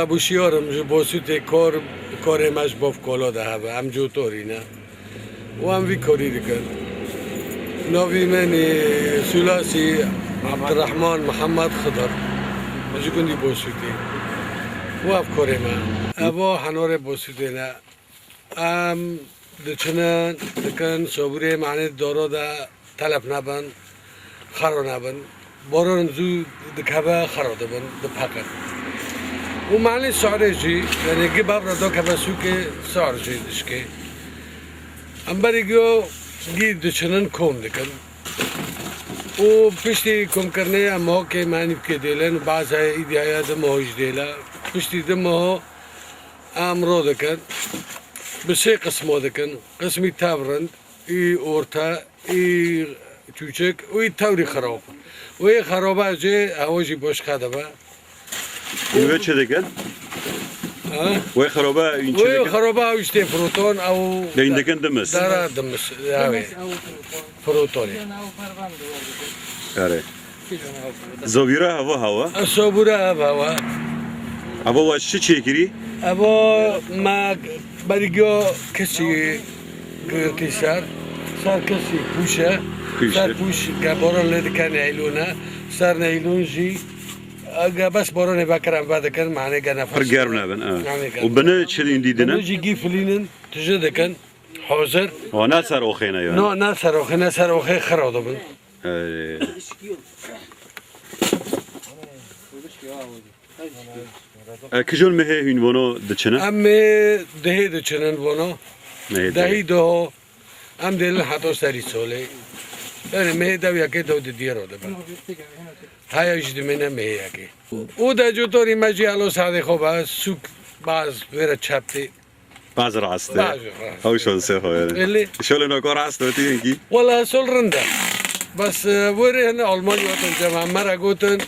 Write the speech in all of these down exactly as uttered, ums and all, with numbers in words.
Ebu Şiyar im, ji Bosûtê kor, korê me ji bo kola de hebe. Em cotorî ne. Û em vî korî dikin. Navî min ê Sûlasî Abdurrahman Mihemed Xidir. Ji gundî Bosûtê. Û ev korê me. Ev o henorê Bosûtê ne. Em diçinin, dikin, sobûrê manê doro de telef nebin, xero nebin. Boron zû dikeve, xero dibin, dipeqin. Û manê sare jî, yani gi bevra do keve sûkê, sar jî dişkê. Em berî giyo gî diçinin kom dikin. Û piştî komkirinê em hokê me nîvkê dêlin, bazê îdî heye di meho jî dêle. Piştî di meho Em ro dikin, bi sê qismo dikin. Qismî tev rind, î orta, î çûçik û î tewrî xirab. Û ê xiraba jê hewa jî boşka dibe. Hûn wê çi dikin? Ha? Wê xiraba hûn çi Wê dikin? Xiraba ew jî tê firoton, ew Hûn dikin dimis? Dara dimis, ya wê. Firotonê. Erê. Zobîra heva hawa? Sobûra ev hewa. Heva wa çi çêkirî? Evo me berî giyo kesî girtî ser. Ser kesî pûş e. Pûş e. Ser pûş ke boran lê dike neylûn e. Ser neylûn jî ege bes boranê vekirin vedikin, manê gene Pir germ nebin, e. Manê germ. Û bini çi dîn dîdine? Bini jî gî filînin, tije dikin. Hazir. Wa ne ser oxê ne yani? No, ne ser oxê, ne ser oxê xira dibin. Ee, e, kijon mehê hûn bono diçine? Em mehê dehê diçinin bono. Mehê dehê. Dehî doho. Em dêlin heta serî solê. Yani mehê dew yekê dew di diyê ro dibin. Haya jî dimêne mehê yekê. Û de cotorî me jî elo sadê xwe be, sûk baz wêre çeptê. Baz rast e. Baz rast. Ew şansê xwe ye. Belê. Şolê noko rast e, tî yekî. Wala sol rind e. Bes, e, wêrê hene Almanya hatin cema me re gotin,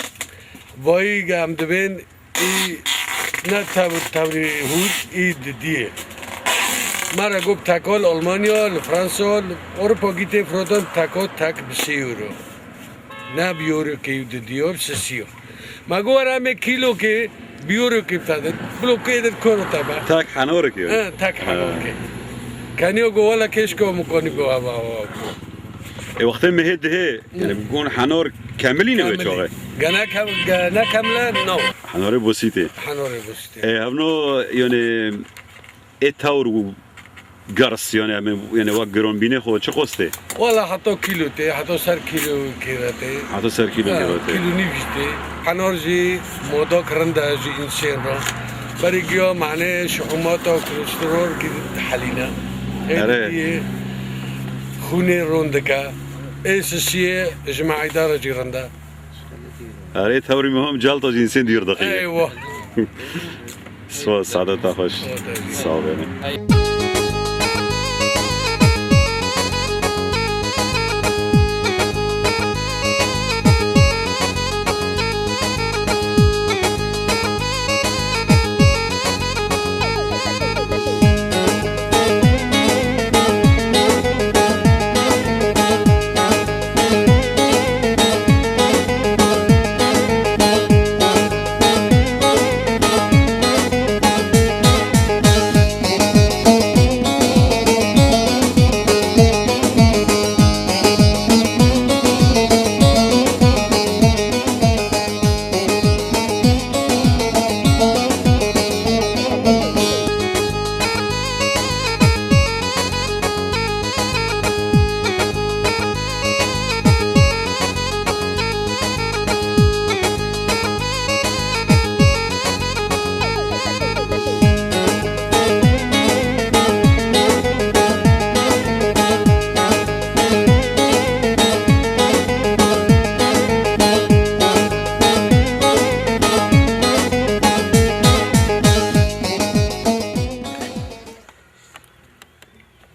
vayî em dibên î ne tev-, tevlî hûr î didiyê. Me re got tekol Almanya, li Fransa, li Ewropa gî tê firotin teko tek bi sê euro. Ne bi euro kê û di diyor, sisiyor. Ma go were em ê kîlo kê bi euro kê bite de. Bilo kê de koro te be. Tak hanor kê. He, tak hanor kê. Kaniyo go wala keşko mu koni go ava ava. E wextê mehê dihê, yani gon hanor kemilî ne çaxê. Gene kem-, gene kemle no. Hanorê bosîtê. Hanorê bosîtê. E, hevno yani e tawr û Gers, yani, em ê, yani, wek gironbînê xwe çi qostê? Wala heta kîlo tê, heta ser kîlo kêre tê. Heta ser kîlo Ha, kêre tê. Kîlo nîv jî tê. Henar jî modak rind e ji însên re. Berî giya mane şihûmata kolesterol kî dihelîne. Ê Erê. didiyê xûnê ron dike. Ê sisiyê ji meeyda re jî rind e. Erê tewrî mihom celta jî însên dîr dixî. Eywa. Spas, saadeta xweş. Sağ ol.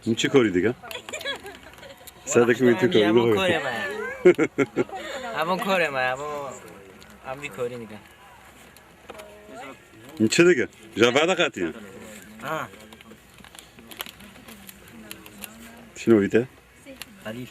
Min çi korî dike? Sedik min tu korî Evo dike. Korê me. Evo korê me, evo em vî korî dike. Min çi dike? Ja vada qatiye. Ha. Şino vite? Halil.